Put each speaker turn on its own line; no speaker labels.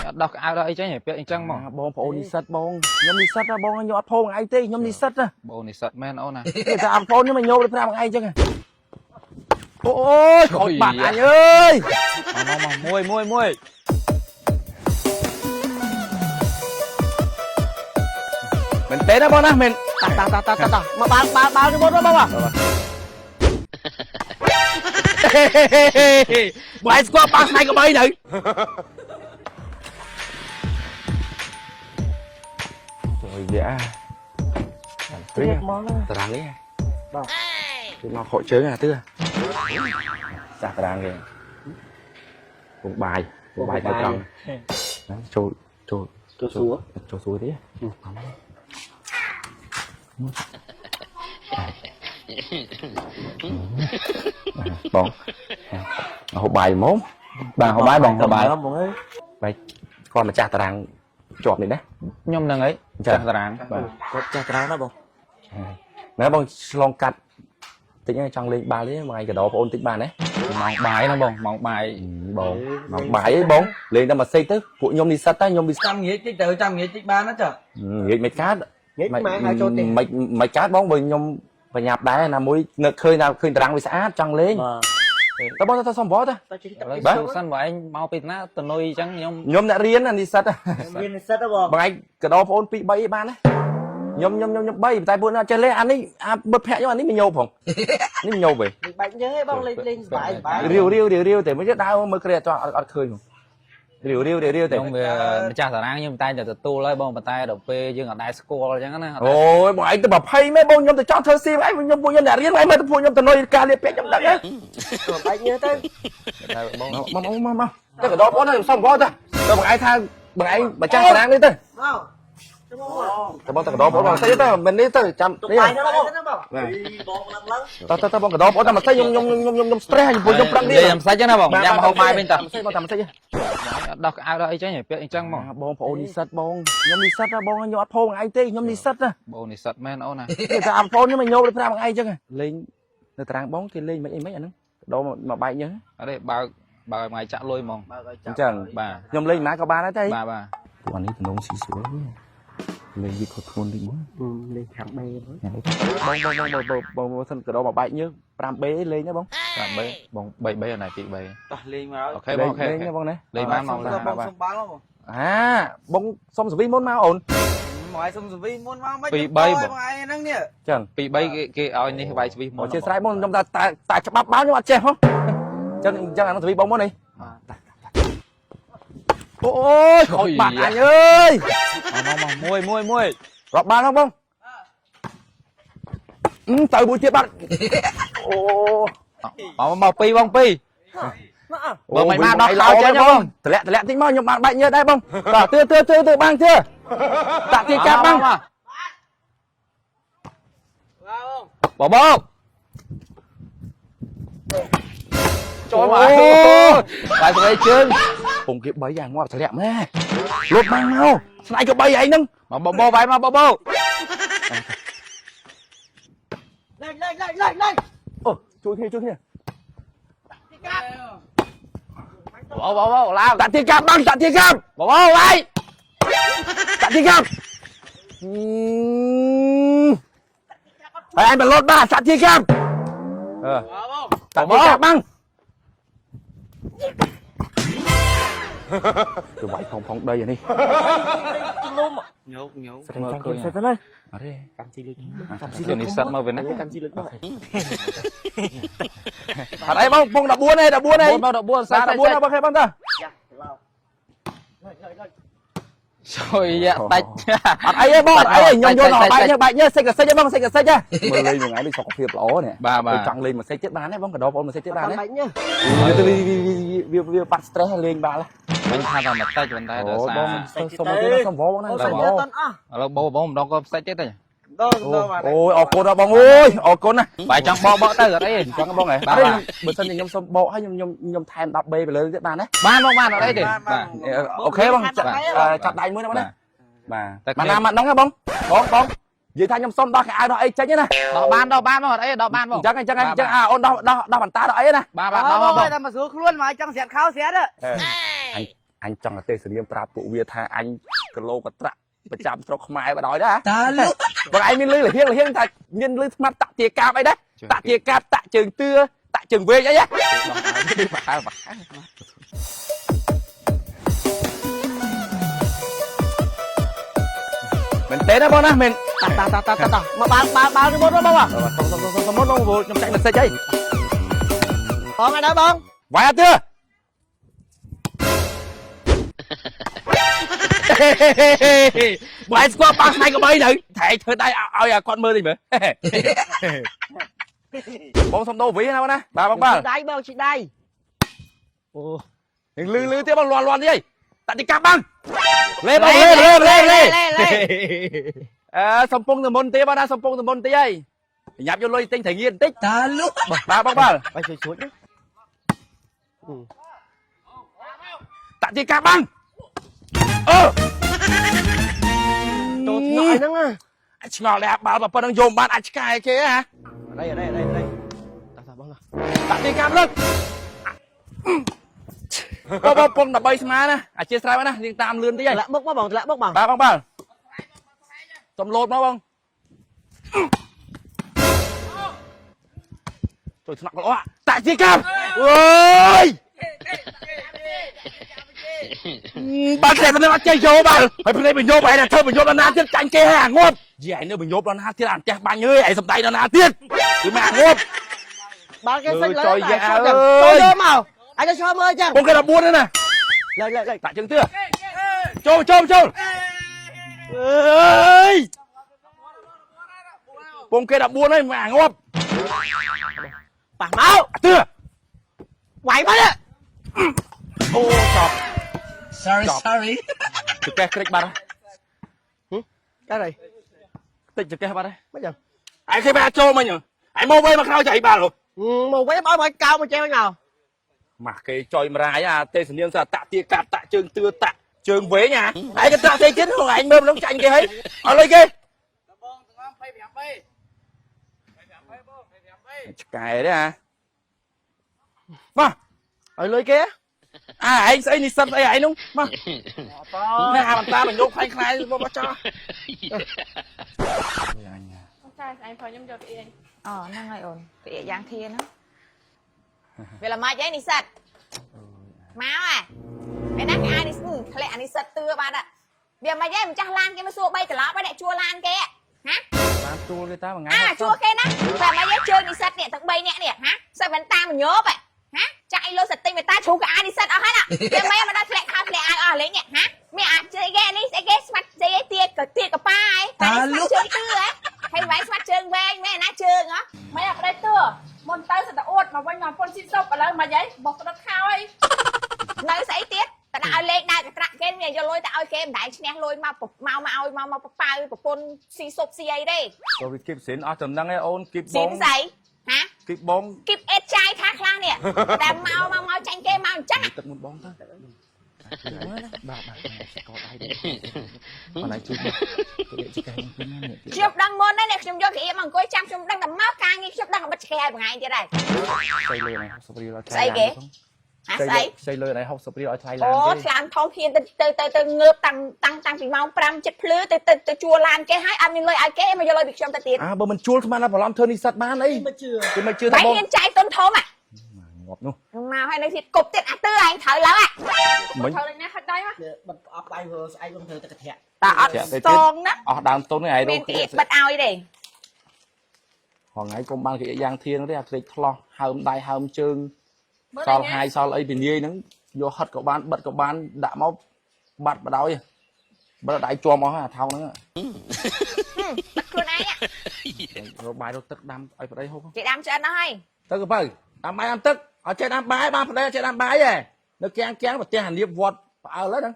អត់ដោះកៅអៅដោះអីចេញឯងពាក់អញ្ចឹងមក
បងប្អូននិស្សិតបងខ្ញុំនិស្សិតណាបងខ្ញុំអត់ផោងឯងទេខ្ញុំនិស្សិតណា
បងនិស្សិតមែនអូនណា
គេថាអត់ប្អូនខ្ញុំមកញោមទៅប្រាប់ឯងអញ្ចឹងអូយខូចបាត់អញអើយ
មកមកមួយមួយមួយ
មែនទេណាបងណាមែន
តាតាតាតាតាមកបាល់បាល់បាល់នេះមុនមកមក
បងឯងស្គាល់ប៉ាស្នែកក្បីទៅអូយយ៉ា
ត្រៀមមកណា
តារាងនេះ
បាទ
គឺមកខកជើងអាទឿចាស់តារាងគេពងបាយពងបាយទៅត្រង់ហ្នឹងចូលចូល
ចូលសួរ
ចូលសួរទេបងហូបបាយហ្មងបាទហូបបាយបងហូបបាយ
បងអើយ
បាយគាត់ម្ចាស់តារាងជាប់នេះណា
ខ្ញុំនឹងអី
ចា
ចាស់តារាង
បាទ
គាត់ចាស់ត្រាងណាបង
ណែបងឆ្លងកាត់តិចហ្នឹងចង់លេងបាល់ទេមួយថ្ងៃកដោបងអូនតិចបានទេ
ម៉ោងបាយហ្នឹងបងម៉ោងបាយ
បងមកបាយអីបងលេងតែមួយសេកទៅពួកខ្ញុំនិស្សិតតែខ្ញុំនិស្សិត
ចាំងាយតិចទៅចាំងាយតិចបានណាចា
ងាយមិនកើត
ងាយម៉ែឲ្យចូលទេ
មិនមិនកើតបងបើខ្ញុំបញ្ញាប់ដែរណាមួយនឹកឃើញថាឃើញតារាងវាស្អាតចង់លេង
បាទ
តើបងទៅសុំវត្ត
តើជិះ
ឥឡូវ
បាទ
សួរសិនបើឯងមកពីណាតនុយអញ្ចឹងខ្ញុំ
ខ្ញុំអ្នករៀនណានិស្សិត
មាននិស្សិតបង
បងឯងកដោបងអូន2 3អីបានណាខ្ញុំខ្ញុំខ្ញុំខ្ញុំ3តែពួកនោះអត់ចេះលេងអានេះអាមិត្តភក្តិខ្ញុំអានេះមិនញោផងនេះមិនញោទេ
លេងបាច់យើងឯងបងលេងលេងសបាយសបាយ
រាវរាវរាវរាវតែមិនដើរមើលគ្រាអត់អត់ឃើញរាវរាវរាវរាវតែ
ខ្ញុំវាម្ចាស់តារាងខ្ញុំតែងតែទទួលហើយបងប៉ុន្តែដល់ពេលយើងអត់ដែរស្គាល់អញ្ចឹងណាអត់
អូយបងឯងទៅ20មែនបងខ្ញុំទៅចង់ធ្វើស៊ីឯងខ្ញុំពួកខ្ញុំអ្នករៀនឯងមើលទៅពួកខ្ញុំទៅនុយការលៀបពាក់ខ្ញុំដឹងហ៎
បាច់យើងទៅ
ដែរបង
មកមកមកមកទៅកដោបងខ្ញុំសុំបងទៅទៅបងឯងថាបងឯងម្ចាស់តារាងនេះទៅ
មកទៅមក
ទៅបងទៅកដោបងមកស្អីទៅមិននេះទៅចាំ
ទុក
នេះ
បាយហ្នឹងបងបងបងឡើងឡើង
តើតើបងកដោបងតែមកស្អីខ្ញុំខ្ញុំខ្ញុំខ្ញុំខ្ញុំ stress ខ្ញុំពួកខ្ញុំប្រឹងនេះ
និយាយអំសាច់ណាបងញ៉ាំហូបបាយវិញតើ
តាមស្អីបងតាមស្អី
អត់ដោះកៅអៅដោះអីចេញឯងពាក់អញ្ចឹងមក
បងប្អូននិស្សិតបងខ្ញុំនិស្សិតណាបងខ្ញុំអត់ផោងឯងទេខ្ញុំនិស្សិតណា
បងនិស្សិតមែនអូនណា
គេថាអត់ប្អូនខ្ញុំមកញោមទៅប្រាប់ឯងអញ្ចឹងលេងនៅតារាងបងគេលេងមិនអីមិនអាហ្នឹងដោមកបែកអញ្ចឹង
អត់ទេបើកបើកឲ្យថ្ងៃចាក់លុយហ្មង
បើឲ្យ
អញ្ចឹង
បាទ
ខ្ញុំលេងម៉ាក៏បានដែរទេ
បាទបាទ
ពួកអានេះទំនងស៊ីស្រួលលេងវាខុសធ្ងន់តិចមក
លេង5 B
បងបងបងបងបងបងសិនកដោមកបែកញើស 5B លេងណាបង
5 3បង3 3អត់ណៃ2 3
តោះលេងមក
អូខេបងអូខេ
លេងណាបងណា
លេងបានមក
សុំបងសុំបាល់មក
អាបងសុំសវីមុនមកអូន
មកឲ្យសុំសវីមុនមកមិន
2 3បង
មកឯងហ្នឹងនេះ
ចឹង
2 3គេគេឲ្យនេះវាយស្វីសមុ
មកជាស្រ័យបងខ្ញុំថាតែតែច្បាប់បានខ្ញុំអត់ចេះហ៎ចឹងចឹងអានោះសវីបងមុននេះអូយខូចបាត់អញអើយ
មកមកមួយមួយមួយ
រាប់បានហ៎បងទៅមួយទៀតបាត់អូ
មកមកពីរបងពីរ បើមិនបានដល់ខោចេញហ៎បង
តម្លាក់តម្លាក់តិចមកខ្ញុំបានបែកញើសដែរបងតោះទឿទឿទឿទឿបាំងទឿតាក់ទីកាប់បាំង
បងបងចូលមកបាយស្វីជើង
ពងគេ3យ៉ាងងាប់តម្លាក់ម៉ែលុបបាំងមកស្នែកក៏3ឯងហ្នឹង
មកបងបងវាយមកបងបង
លេងលេងលេងលេងលេង
អូជួយគ្នាជួយគ្នា
បងបងបងឡើង
តាក់ទីកាប់បាំងតាក់ទីកាប់
បងបងវាយ
តាក់ទីកាប់ហើយអញបលត់បាទតាក់ទីកាប់អឺតាក់ទីកាប់បាំងទៅវាយផងផងដីអានេះ
លុំ
ញោកញោក
ស្រីចាំ
គេសិតទៅណា
អត់ទេ
កម្មជីលុយ
គឺនិស្សិតមកវិញណា
កម្មជីលុយបង
អត់អីបងពង14ឯង14ឯង
4មក14សា
សា14ណាបងខេបងតា
យ៉ាឡោលេងលេងលេង
ជួយយ៉ាដាច់
អត់អីទេបងអត់អីទេខ្ញុំយកដល់បែកញើបែកញើសិចកសិចបងសិចកសិចមើលលេងមួយថ្ងៃនេះសុខភាពល្អនេះ
បាទបាទ
ចង់លេងមួយសិចទៀតបានទេបងកដោបងមួយសិចទៀតបានទេ
បាច់ញើ
វាទៅវាវាបាត់ stress លេងបាល់
មិនថាតែមកតិចប៉ុន្តែ
អូ
ដោយសារ
បងសុំទៀតសុំវបងណា
អូ
សុំវ
សាច់ញើតន់អស់
ឥឡូវបងបងម្ដងក៏ផ្សាច់ទៀតទេ
ដងដងបាទ
អូយអរគុណដល់បងអើយអរគុណណា
បាយចង់បកបកទៅអត់អី
អញ្ចឹងបងហ៎
បាទ
បើសិនជាខ្ញុំសុំបកឲ្យខ្ញុំខ្ញុំខ្ញុំថែម 10B ទៅលើទៀតបានទេ
បានបងបានអត់អីទេបាទ
អូខេបងចាប់ដៃមួយណាបងណាបាទ
តែ
បានណាមកហ្នឹងបងបងបងនិយាយថាខ្ញុំសុំដោះកៅអៅដោះអីចេញណា
ដោះបានដោះបានបងអត់អីដោះបានបង
អញ្ចឹងអញ្ចឹងអញ្ចឹងអាអូនដោះដោះដោះបន្តាដោះអីណា
បាទបាទដោះបង
តែមកស្រួលខ្លួនមកចង់ស្រាត់ខោស្រាត់
អញ អញចង់ឲ្យទេសនាមប្រាប់ពួកវាថាអញគីឡូកត្រាក់ប្រចាំស្រុកខ្មែរបដ ாய் ដែរ
តាលុ
បងឯងមានលឺលហៀងលហៀងថាមានលឺស្មាត់តាក់ជាកាបអីដែរតាក់ជាកាបតាក់ជើងទឿតាក់ជើងវែងអីហ៎ប្រហែលប្រហែលមែនទេណាបងណាមែន
តាតាតាតាតាមកបាល់បាល់បាល់ទៅមុនមកបង
សុំសុំសុំសុំមុនបងខ្ញុំចាញ់មិនសិចអី
បងឯណាបង
វាយអត់ទេបាយស្គាល់ប៉ះផ្នែកក្បីទៅថែធ្វើដៃឲ្យគាត់មើលតិចមើលបងសុំដូរវីណាបងណាបាទបងបាទ
ដៃបងជីដៃអូ
នឹងលឺលឺទៀតបងលាន់លាន់ទៀតអីតាទីកាប់បងលេបងលេលេលេលេអឺសំពងទៅមុនទៀតបងណាសំពងទៅមុនទៀតអីញ៉ាប់យកលុយទិញត្រីងៀតបន្តិច
តាលុ
បាទបងបាទ
បាយជួយជួយ
តាទីកាប់បងអឺ
ចូលថ្នាក់ហ្នឹងណា
អាចឆ្ងល់ដែរបាល់ប៉ុណ្្នឹងយកមិនបានអាចឆ្កែគេហ៎
អីអីអីអីតាតាបង
តាទីកាប់លើកបងបងពង13ស្មើណាអធិស្ឋានណាយើងតាមលឿនតិចហើយ
តម្លាក់បុកមកបងតម្លាក់បុកបង
បាទបងបាទសំលោតមកបងចូលថ្នាក់ល្អតាជាកាប់អើយបាទតែមិនអត់ចេះយកបាទហើយភ្នែកបញ្ញោបឯងធ្វើបញ្ញោបដល់ណាទៀតចាញ់គេហើយអាងាប់យីឯងនៅបញ្ញោបដល់ណាទៀតអាផ្ទះបាញ់អើយឯងសំដែងដល់ណាទៀតគឺមកអាងាប់
បាល់គេសិចលើចូលយកមកអញទៅឈរមើលចឹង
បងគេ14ហ្នឹងណា
លើលើលើ
តាក់ជើងទឿចូលចូលចូលអើយពងគេ14ហើយមកអាងាប់
ប៉ះមក
អាទឿ
វាយមក
អូចប់
Sorry sorry
ចកេះក្រិចបាត់ហើយ
កើតអី
តិចចកេះបាត់ហើយ
មិនចឹង
ឯងគេបានចូលមិញឯងមកវិញមកក្រោយចៃបាល់ហ៎
មកវិញឲ្យមកកោមកចេះមក
ម៉ាស់គេចុយមរាយអាទេសនាមសតាក់ទាកាប់តាក់ជើងទឿតាក់ជើងវែងអាឯងក៏តាក់ផ្សេងទៀតហងឯងមើលមិនចាញ់គេហើយអត់លុយគេ
បងទាំងអស់25ទេ25ទេបង25ទេ
ឆ្កែទេអាមក
ឲ្យលុយគេ
អាឯងស្អីនេះសិតស្អីឯងនោះមកណាអាបន្តបញ្ញោកខ្លាញ់ខ្លាយមកបោះចោល
ចាស្អែងផងខ្ញុំយកពីអី
អូហ្នឹងហើយអូនពាក្យយ៉ាងធាហ្នឹងវាល្មិចអីនិស្សិតមកហ่ะឯណាគេអាយនេះធ្លាក់អានិស្សិតទឿបាត់ហ่ะវាមិនអីម្ចាស់ឡានគេមកសួរ3ត្រឡប់ហើយអ្នកជួលឡានគេហ៎
បានជួលគេតាមួយថ្ងៃ
អាជួលគេណាតែមិនអីជើងនិស្សិតនេះទាំង3នាក់នេះហ៎សិតមិនតាមញោបហ៎ចាក់អីលុយសតិញមេតាជ្រូកអានិស្សិតអស់ហើយណាវាមិនមកដល់ធ្លាក់ខោធ្លាក់អាវអស់លេងនេះហ៎មានអាចជើងគេនេះស្អីគេស្មាត់ស្អីទៀកទៀកកប៉ាអីតែស្មាត់ជើងទឿហ៎ហើយវ៉ៃស្មាត់ជើងវែងមែនណាជើងហ៎
មិនអាប្តីទឿមុនទៅសិតតែអួតមកវិញមកពុនស៊ីសុបឥឡូវមកយាយបោះក្តុកខោអី
នៅស្អីទៀតតែដាក់ឲ្យលេខដើរកត្រាក់គេមានយកលុយតែឲ្យគេមិនដែលឈ្នះលុយមកមកមកឲ្យមកមកប៉ៅប្រពន្ធស៊ីសុបស៊ីអីទេ
ក៏វាគៀបសិនអស់ចំណឹងឯអូនគៀប
ស៊ី
បង
ស្អីហា
គៀបបង
គៀបអេតចាយថាខ្លះនេះតែមកមកមកចាញ់គេមកអញ្ចឹង
ទឹកមុនបងទៅបាទបាទកដៃបងណៃជួយទៅចកេះវិញណានេះ
ខ្ញុំដឹងមុនហើយនេះខ្ញុំយកគេមកអង្គុយចាំខ្ញុំដឹងតែមកការងារខ្ញុំដឹងតែបិទឆ្កែឲ្យមួយថ្ងៃទៀតហើយ
ស្អីលុយណៃ60រៀលឲ្យថ្លៃ
ស្អីគេហាស្អី
ស្អីលុយណៃ60រៀលឲ្យថ្លៃឡាន
អូ
គេ
ថ្លានថងហ៊ានទៅទៅទៅទៅងើបតាំងតាំងតាំងពីម៉ោង5ចិត្តភ្លឺទៅទៅទៅជួលឡានគេហើយអត់មានលុយឲ្យគេមកយកលុយពីខ្ញុំទៅទៀត
អើបើមិនជួលស្មានតែបន្លំធ្វើនិស្សិតបានអី
មិនជឿ
គេមិនជឿថា
តែ
បង
ហ៊ានចាយទុនធំអា
ងាប់នោះ
មកហើយនៅទៀតគប់ទៀតអាទឿឯងត្រូវឡើងអា
មិញ
ត្រូវលេងណាហិតដៃមក
បិទអប់ដៃធ្វើស្អែកបងធ្វើតែកធាក់
តាអត់សងណា
អស់ដើមទុនឯងរ
មាន
ក
គេបិទឲ្យទេ
ហងៃកុំបានគេយ៉ាងធានទេអាព្រេកថ្លោះហើមដៃហើមជើងសល់ហាយសល់អីពីនាយហ្នឹងយកហិតក៏បានបិទក៏បានដាក់មកបាត់បដ ாய் បិទដៃជាប់អស់អាថោងហ្នឹង
បិទខ្លួនឯង
រកបាយរកទឹកដាំឲ្យប្តីហូប
គេដាំឆ្អិនអស់ហើយ
ទៅក៏បើដាំបាយដាំទឹកអត់ចេះដាំបាយបានប្តីអត់ចេះដាំបាយទេនៅគៀងគៀងប្រទេសអានៀបវត្តផ្អើលហ្នឹង